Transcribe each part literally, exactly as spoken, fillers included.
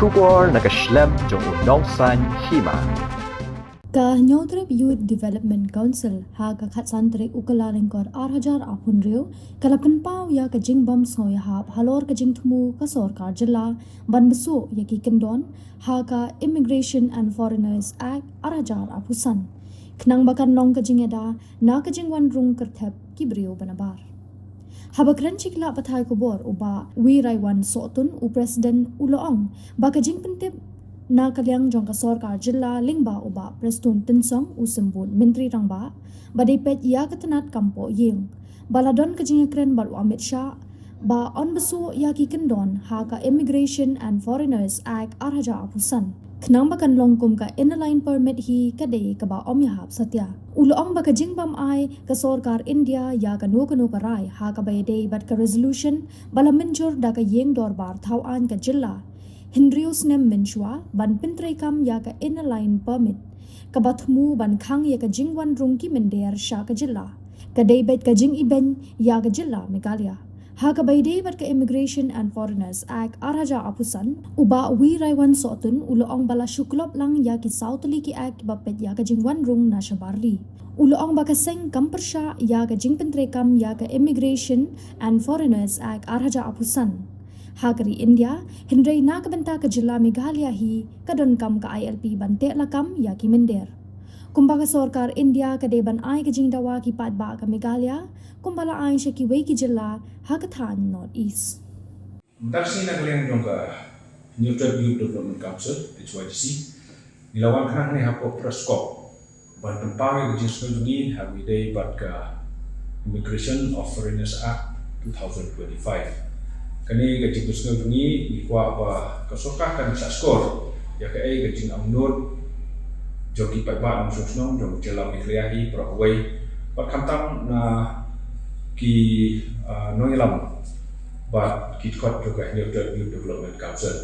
Khubor na ka shlem jong u nongsaiñ hima. Ka Hynñiewtrep Youth Development Council ha ka khatsan tarik u Kyllalyngkot arhajar arphew hynriew ka la pynpaw ïa ka jingbym sngewïahap halor ka jingthmu ka sorkar jylla ban bsuh ïa ki kyndon ha ka Immigration and Foreigners Act arhajar arphew san, khnang ba kan long ka jingïada na ka jingwan rung kyrthep ki briew ba nabar. Haba kren sha ki lad pathai khubor, u Bah Wiraiwan Sohtun, u President, u la ong ba ka jingpyntip na ka liang jong ka sorkar jylla lyngba u Bah Prestone Tynsong, u Symbud Myntri Rangbah, ba dei peit ïa ka tnat kam poh ïing, ba la don ka jingïakren bad u Amit Shah ba yn bsuh ïa ki kyndon ha ka Immigration and Foreigners Act arhajar arphew san, khnang ba kan long kum ka Inner Line Permit hi ka dei kaba ym ïahap satia. U la ong ba ka jingbym ai ka sorkar India ïa kano kano ka rai ha kaba ïadei bad ka resolution ba la mynjur da ka ïing dorbar thaw aiñ ka jylla hynriew snem mynshuwa ban pyntreikam ïa ka Inner Line Permit, kaba thmu ban khang ïa ka jingwan rung ki mynder sha ka jylla, ka dei beit ka jingibeiñ ïa ka jylla Meghalaya. Ha kaba ïadei bad ka Immigration and Foreigners Act arhajar arphew san, u Bah Wiraiwan Sohtun u la ong ba la shu klop lang ïa ki saw tylli ki act ba peit ïa ka jingwan rung na shabar ri. U la ong ba ka seng kam pyrshah ïa ka jingpyntreikam ïa ka Immigration and Foreigners Act arhajar arphew san ha ka ri India, hynrei na ka bynta ka jylla Meghalaya hi ka donkam ka I L P ban teh lakam ïa ki mynder. Kumba ka sorkar India ka dei ban ai ka jingdawa ki paidbah ka Meghalaya, kumba la ai sha kiwei ki jylla ha ka thaiñ North East. Mynta ka sngi na ka liang jong ka Hynñiewtrep Youth Development Council, H Y D C, ngi la wan khnang hangne hapoh Press Corps ban pynpaw ïa ka jingsngew jong ngi ha kaba ïadei bad ka Immigration of Foreigners Act two thousand twenty-five. Kane ka jingsngew jong ngi, ngi kwah ba ka sorkar kan shah shkor ïa kaei ka jingangnud jong ki paidbah nongshong shnong jong ka jylla Meghalaya hi baroh kawei, bad khamtam na ki, ah, nongïalam bad ki dkhot jong ka Hynñiewtrep Youth Development Council.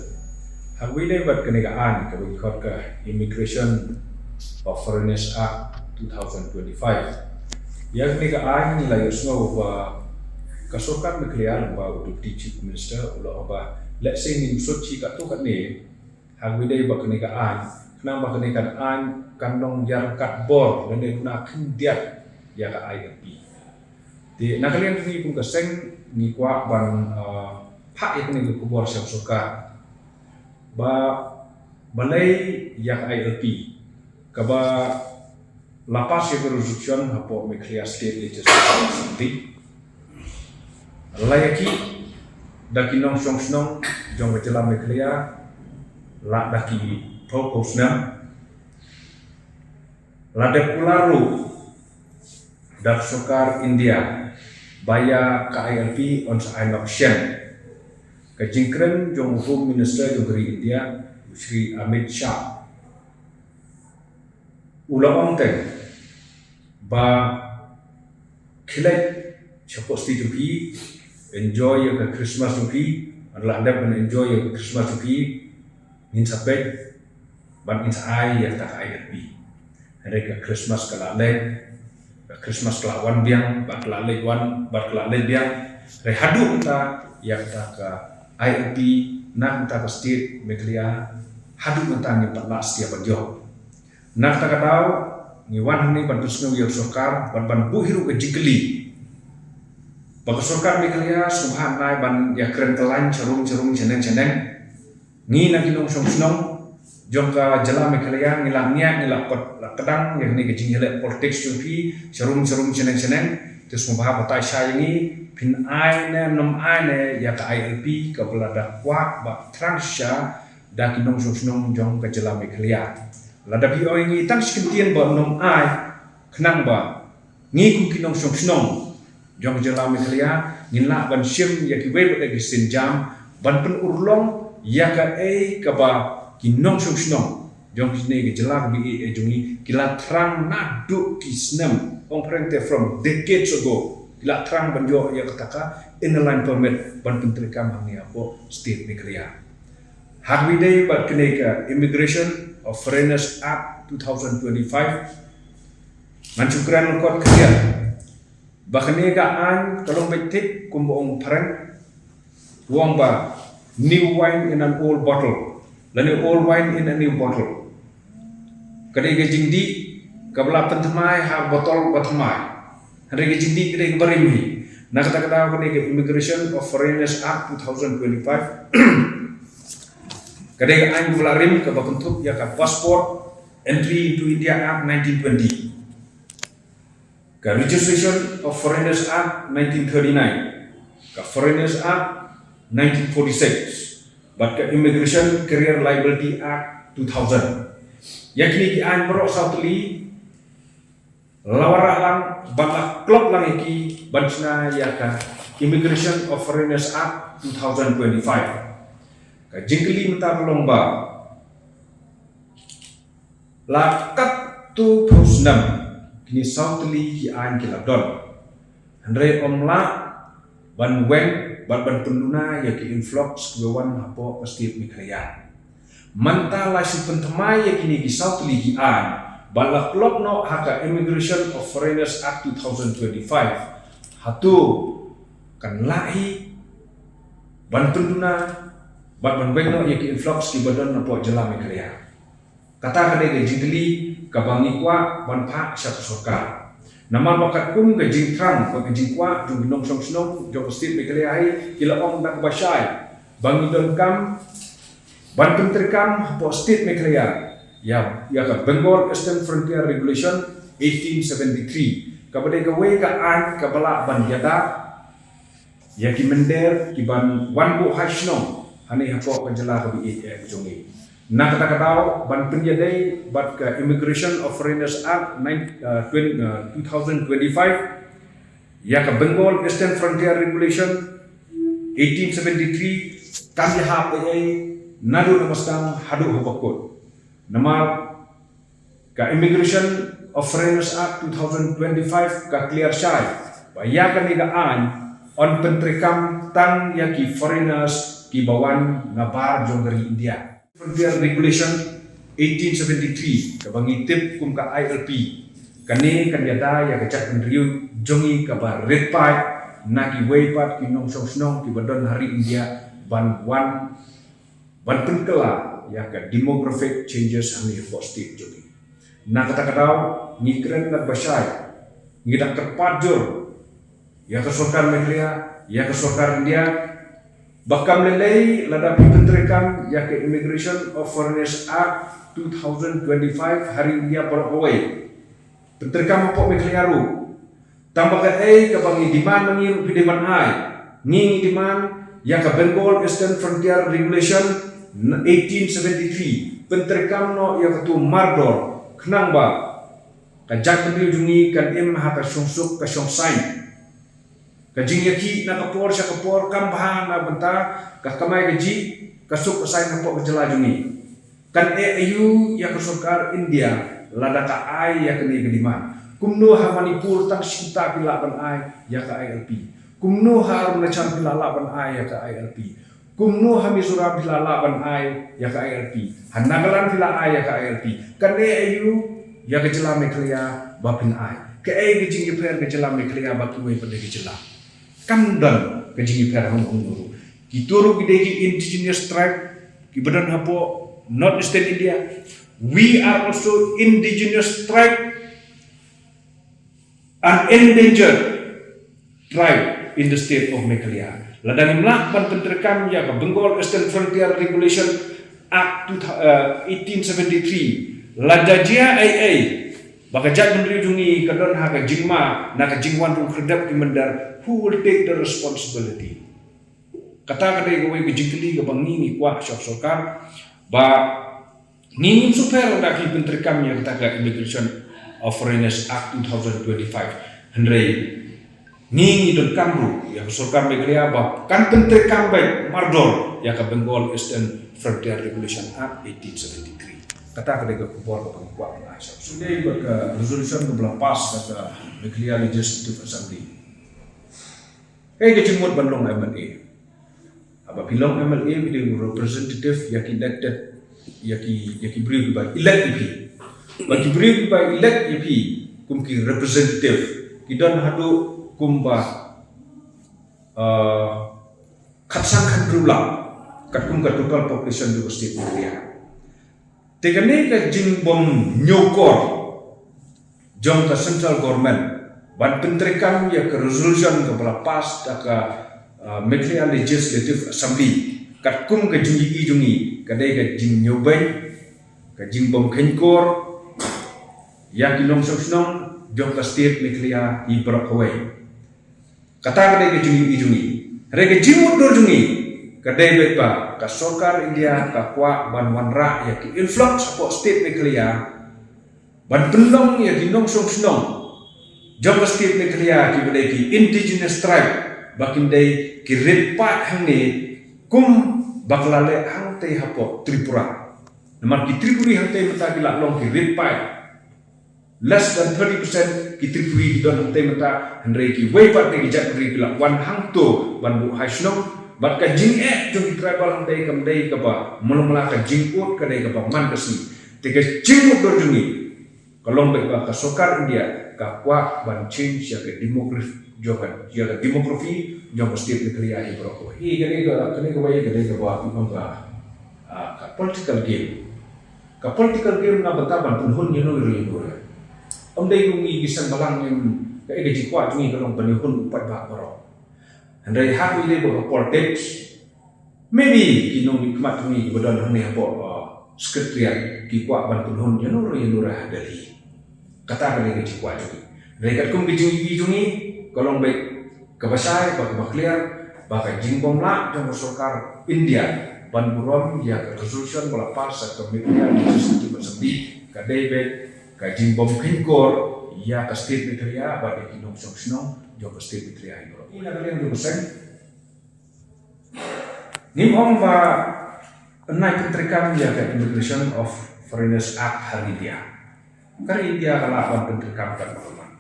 Ha kaba ïadei bad kane ka aiñ kaba ki khot ka Immigration of Foreigners Act two thousand twenty-five. Ïa kane ka aiñ ngi la ïohsngew ba ka sorkar Meghalaya lyngba u Deputy Chief Minister u la ong ba lehse ngin sut shi katto katne ha kaba ïadei bad kane ka aiñ, khnang ba kane ka aiñ kan long ïaryngkat bor lane duna khyndiat ïa ka I L P. Te na ka liang jong ngi kum ka seng ngi kwah ban, ah, phah ïa kane ka khubor sha ka sorkar ba balei ïa ka I L P kaba la pass ïa ka resolution hapoh Meghalaya State Legislative Assembly, la ïakhih da ki nongshong shnong jong ka jylla Meghalaya la da ki phew phew snem. La dep kular ruh da ka sorkar India ba ïa ka I L P yn sa ai noh shen. Ka jingkren jong u Home Minister jong ka ri India, u Shri Amit Shah, u la ong teng ba khie leit shapoh state jong phi, enjoy ïa ka Christmas jong phi, la dep ban enjoy ïa ka Christmas jong phi, ngin sa peit bad ngin sa ai ïa kata ka I L P. Hynrei ka Christmas ka la leit, ka Christmas ka la wan biang, bad ka la leit wan, bad ka la leit biang. Hynrei haduh mynta ïa kata ka I L P na kata ka state Meghalaya, haduh mynta ngim pat lah satia ban ïoh. Na kata ka daw ngi wan hangne ban pynsngew ïa ka sorkar bad ban buh hi ruh ka jingkylli ba ka sorkar Meghalaya sngewbha nai ban ïakren kyllain sharum sharum shaneng shaneng. Ngi na ki nongshong shnong jong ka jylla Meghalaya ngi la ngiah, ngi la kot la kdang ïa kane ka jingïaleh politics jong phi sharum sharum shaneng shaneng. Te sngewbha batai shai ïa ngi, phin ai ne nym ai ne ïa ka I L P kaba la da kwah bad thrang shisha da ki nongshong shnong jong ka jylla Meghalaya. Lada phi ong ïa ngi tang shi kyntien ba nym ai, khnang ba ngi kum ki nongshong shnong jong ka jylla Meghalaya ngin lah ban shim ïa kiwei pat de ki sienjam ban pynurlong ïa kaei kaba ki nongshong shnong jong kine ki jylla kaba ïeit jong ngi ki la thrang naduh ki snem, ong phareng te from decades ago, ki la thrang ban ïoh ïa kata ka Inner Line Permit ban pyntreikam hangne hapoh state Meghalaya. Ha kaba ïadei bad kane ka Immigration of Foreigners Act two thousand twenty-five, ngan shu kren lyngkot khyndiat ba kane ka aiñ ka long beit thik kumba ong phareng, u ong ba new wine in an old bottle. lane old wine in a new bottle. Ka dei ka jingdih kaba la pynthymmai ha botol ba thymmai. Hynrei ka jingdih ka dei kaba rim hi. Na kata ka daw ka dei ka Immigration of Foreigners Act two thousand twenty-five. Ka dei ka aiñ kaba la rim kaba kynthup ïa ka Passport Entry into India Act nineteen twenty, ka Registration of Foreigners Act nineteen thirty-nine, ka Foreigners Act nineteen forty-six, bad ka Immigration Career Liability Act two thousand. Ïa kine ki aiñ baroh saw tylli la wanrah lang bad la klop lang ïa ki ban shna ïa ka Immigration of Foreigners Act two thousand twenty-five. Ka jingkylli mynta ka long ba la katto phew snem kine saw tylli ki aiñ ki la don, hynrei ym lah ban weng bad ban pynduna ïa ki influx kiba wan hapoh ka state Meghalaya. Mynta la shu pynthymmai ïa kine ki saw tylli ki aiñ bad la klop noh ha ka Immigration of Foreigners Act two thousand twenty-five. Hato kan lah hi ban pynduna bad ban weng noh ïa ki influx kiba don hapoh jylla Meghalaya? Kata ka dei ka jingkylli kaba ngi kwah ban phah sha ka sorkar. Namar ba katkum ka jingthrang bad ka jingkwah jong ki nongshong shnong jong ka state Meghalaya hi, ki la ong da kaba shai ba ngi donkam ban pyntreikam hapoh state Meghalaya ïa, ïa ka Bengal Eastern Frontier Regulation eighteen seventy-three, kaba dei kawei ka aiñ kaba lah ban ïada ïa ki mynder kiban wan buh ha shnong hangne hapoh ka jylla kaba ïeit eh jong ngi. Na kata ka daw ban pynïadei bad ka Immigration of Foreigners Act nine, uh, twenty, uh, two thousand twenty-five, ïa ka Bengal Eastern Frontier Regulation eighteen seventy-three kam ïahap ei ei naduh na ba sdang haduh haba kut. Namar ka Immigration of Foreigners Act two thousand twenty-five ka clear shai ba ïa kane ka aiñ yn pyntreikam tang ïa ki foreigners kiba wan na bar jong ka ri India. Frontier Regulation eighteen seventy-three, kaba ngi tip kum ka I L P, kane kan ïada ïa ka jaitbynriew jong ngi kaba rit paid na kiwei pat ki nongshong shnong kiba don ha ri India ban wan ban pynkylla ïa ka demographic changes hangne hapoh state jong ngi. Na kata ka daw ngi kren da kaba shai, ngi da kyrpad jur ïa ka sorkar Meghalaya, ïa ka sorkar India, ba kam lei lei lada phi pyntreikam ïa ka Immigration of Foreigners Act two thousand twenty-five ha ri India baroh kawei, pyntreikam hapoh Meghalaya ruh. Tang ba kaei kaba ngi demand ma ngi ruh phi dei ban ai. Ngi ngi demand ïa ka Bengal Eastern Frontier Regulation eighteen seventy-three, pyntreikam noh ïa katu mardor, khnang ba ka jaitbynriew jong ngi kan im ha ka shongsuk ka shongsaiñ. Ka jingïakhih na ka por sha ka por kam bha na bynta ka kamai kajih, ka suk ka saiñ hapoh ka jylla jong ngi. Kan eh aïu ïa ka sorkar India lada ka ai ïa kane ka demand? Kumno ha Manipur tang shi kynta phi lah ban ai ïa ka I L P? Kumno ha Arunachal phi lah lah ban ai ïa ka I L P? Kumno ha Mizoram phi lah lah ban ai ïa ka I L P? Ha Nagaland phi lah ai ïa ka I L P. Kan eh aïu ïa ka jylla Meghalaya ba phin ai? Kaei ka jingïapher ka jylla Meghalaya bad kiwei pat de ki jylla? Kam don ka jingïapher hangno hangno ruh. Kito ruh ki dei ki indigenous tribe kiba don hapoh North Eastern India. We are also indigenous tribe and endangered tribe in the state of Meghalaya. Lada ngim lah ban pyntreikam ïa ka Bengal Eastern Frontier Regulation Act two, uh, eighteen seventy-three, lada jia ei ei ba ka jaitbynriew jong ngi ka don ha ka jingma na ka jingwan rung khyrdep ki mynder, who will take the responsibility? Kata ka dei kawei ka jingkylli kaba ngi ngi kwah sha ka sorkar ba ngi ngim sngewpher lada ki pyntreikam ïa kata ka Immigration of Foreigners Act two thousand twenty-five. Hynrei ngi ngi donkam ruh ïa ka sorkar Meghalaya ba kan pyntreikam beit mardor ïa ka Bengal Eastern Frontier Regulation Act eighteen seventy-three. Kata ka dei ka khubor kaba ngi kwah ban ai sha ka sorkar. Dei bad ka resolution kaba la pass da ka Meghalaya Legislative Assembly. Kaei ka jingmut ban long M L A? Haba phi long M L A phi dei u representative ïa ki elected, ïa ki, ïa ki briew kiba elect ïa phi. Bad ki briew kiba elect ïa phi kum ki representative ki don haduh kumba, uh, khatsan khathynriew lak. katkum ka total population jong ka state Meghalaya. Te kane ka jingbym ñiewkor jong ka central government ban pyntreikam ïa ka resolution kaba la pass da ka, uh, Meghalaya Legislative Assembly katkum ka jingïohi jong ngi, ka dei ka jingñiewbeiñ, ka jingbym khein-kor ïa ki nongshong shnong jong ka state Meghalaya hi baroh kawei. Kata ka dei ka jingïohi jong ngi. Hynrei ka jingmutdur jong ngi ka dei beit ba ka sorkar India ka kwah ban wanrah ïa ki influx hapoh state Meghalaya ban pynlong ïa ki nongshong shnong jong ka state Meghalaya kiba dei ki indigenous tribe ba kin dei ki rit paid hangne kum ba ka la leh hangtei hapoh Tripura. Namar ki Tripuri hangtei mynta ki la long ki rit paid. Less than thirty percent ki Tripuri ki don hangtei mynta, hynrei kiwei pat de ki jait Tripuri ki la wan hangto ban buh hai shnong. Bad ka jingeh jong ki tribal hangtei kam dei kaba mala mala, ka jingud ka dei kaba man ka sngi. Te ka jingmutdur jong ngi ka long beit ba ka sorkar India ka kwah ban change ïa ka demography jong ka, ïa ka demography jong ka state Meghalaya hi baroh kawei. Hi ka dei ka, ka dei kawei, ka dei kaba, ah, ka political game. Ka political game na bynta ban pynhun ïano ïano re. Ym dei kum ngi ki seng balang, em, kaei ka jingkwah jong ngi ka long ban ïahun u paidbah baroh. Hynrei ha kaba ïadei bad ka politics, maybe ki nongmihkhmat jong ngi kiba don hangne hapoh, uh, Secretariat ki kwah ban pynhun ïano re ïano re ha Delhi. Kata ka dei ka jingkwah jong ngi. Hynrei katkum ka jingïohi jong ngi ka long beit kaba shai bad kaba clear ba ka jingbym lah jong ka sorkar India ban burom ïa ka resolution ba la pass da ka Meghalaya Legislative Assembly ka dei beit ka jingbym khein-kor ïa ka state Meghalaya bad ïa ki nongshong shnong jong ka state Meghalaya hi baroh. Ïa na ka liang jong ka seng, ngim ong ba yn nai pyntreikam ïa ka Immigration of Foreigners Act ha ri India. Ka ri India ka lah ban pyntreikam katba ka mon.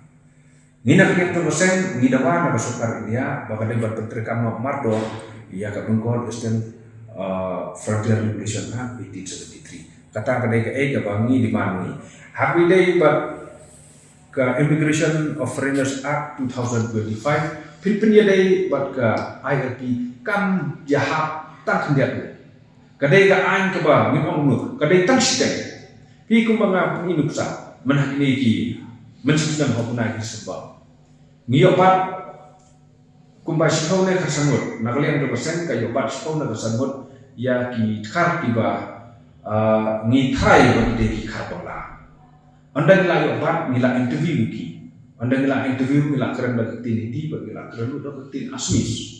Ngi na ka liang jong ka seng ngi dawa na ka sorkar India ba ka dei ban pyntreikam noh mardor ïa ka Bengal Eastern, uh, Frontier Regulation Act eighteen seventy-three. Kata ka dei kaei kaba ngi demand ngi. Ha kaba ïadei bad ka Immigration of Foreigners Act two thousand twenty-five, phin pynïadei bad ka I L P kam ïahap tang khyndiat. Ka dei ka aiñ kaba ngim ong kumno, ka dei tang shiteng. Phi kumba nga pyni nuksa, mynta kine ki mynsiem snem ha u bnai December, ngi ïoh bat kumba shiphew ne khatsan ngut, na ka liang jong ka seng ka ïoh bat shiphew ne khatsan ngut ïa ki dkhar kiba, ah, ngi tharai ba ki dei ki dkhar Bangla. Ynda ngi la ïoh bat ngi la interview ki. Ynda ngi la interview ngi la kren da ka ktien Hindi bad ngi la kren da ka ktien Assamese.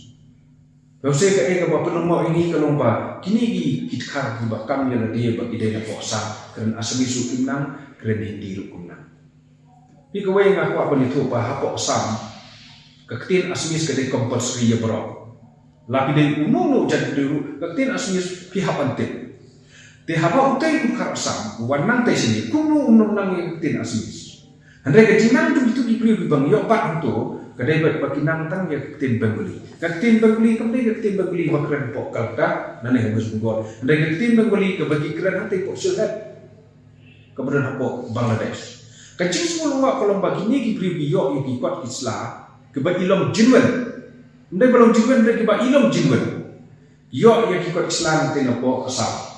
Te kaei kaba pynlong mo ïa ngi ka long ba kine ki, ki dkhar kiba kam ïa lade ba ki dei na poh Assam, kren Assamese ruh kim nang, kren Hindi ruh kim nang. Phi kawei nga kwah ban ïathuh ba hapoh Assam ka ktien Assamese ka dei compulsory ïa baroh. La phi dei uno uno u jait phi dei ruh, ka ktien Assamese phi hap ban tip. Te haba utei u dkhar Assam u wan nangtei shane, kumno un ym nang ïa ka ktien Assamese? Hynrei ka jingnang jong kito ki briew kiba ngi ïoh bat hangto ka dei ba, ba ki nang tang ïa ka ktien Bengali. Ka ktien Bengali kam dei ka ktien Bengali ba kren hapoh Calcutta lane ha West Bengal. Hynrei ka ktien Bengali kaba ki kren hangtei hapoh Sylhet, kaba don hapoh Bangladesh. Ka jingsngewlyngngoh ka long ba kine ki briew ki ïoh ïa ki kot ki sla kiba i long genuine. Ym dei ba long genuine, hynrei kiba i long genuine. Ïoh ïa ki kot ki sla hangtei napoh Assam.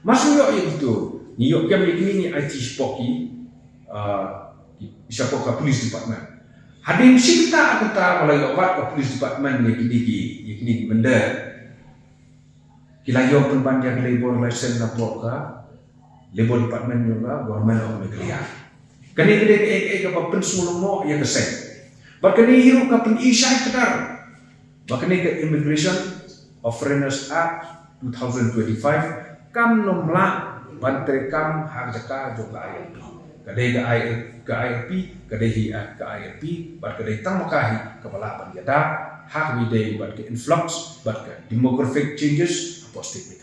Mar shu ïoh ïa kito, ngi ïoh kem ïa kine, ngi aiti shapoh ki, ah, shapoh ka police department. Hadien shi kynta ar kynta ba la ïoh bat ka police department ïa kine ki, ïa kine ki mynder, ki la ïoh pynban ïa ka labour license napoh ka Labour Department jong ka Government of Meghalaya. Kane ka dei kaei kaei kaba pynsngewlyngngoh ïa ka seng. Bad kane hi ruh ka pyni shai kdar ba kane ka Immigration of Foreigners Act two thousand twenty-five kam nym lah ban treikam ha ka jaka jong ka I L P. Ka dei ka I L, ka I L P ka dei hi, ah, ka I L P bad ka dei tang ma ka hi kaba lah ban ïada ha kaba ïadei bad ka influx bad ka demographic changes hapoh state.